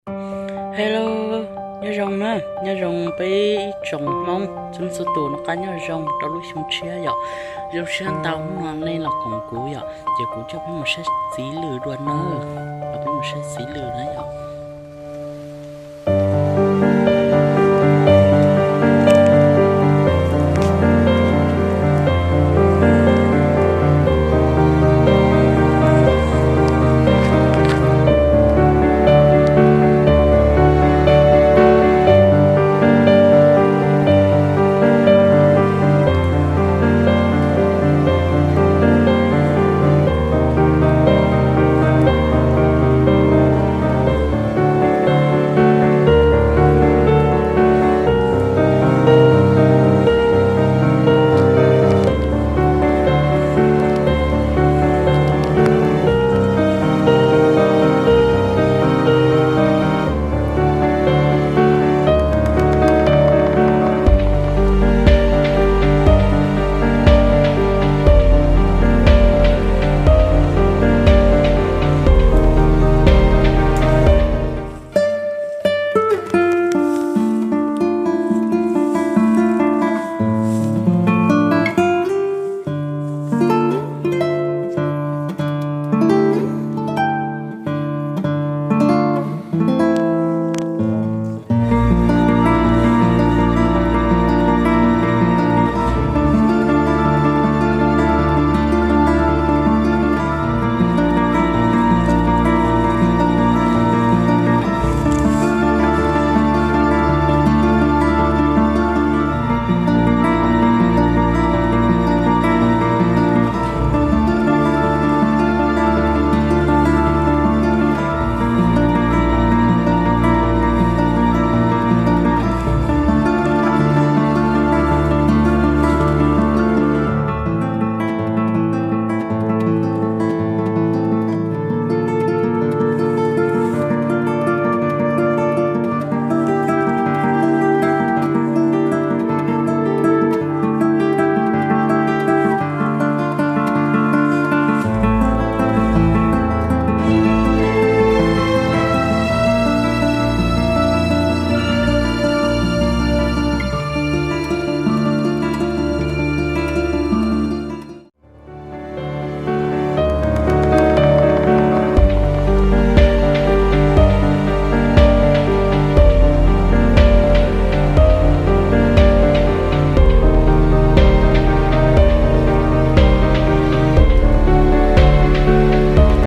Hello, nyob zoo na, nyob zoo peb ib tsoom Hmoob txhua txhua tus, noj qab nyob zoo rau lub xyoo tshiab yom. Zoo siab ntau hnub no nej los koom kuv yom, ces kuv coj peb mus saib txiv lwm dua na, los peb mus saib txiv lwm na yom.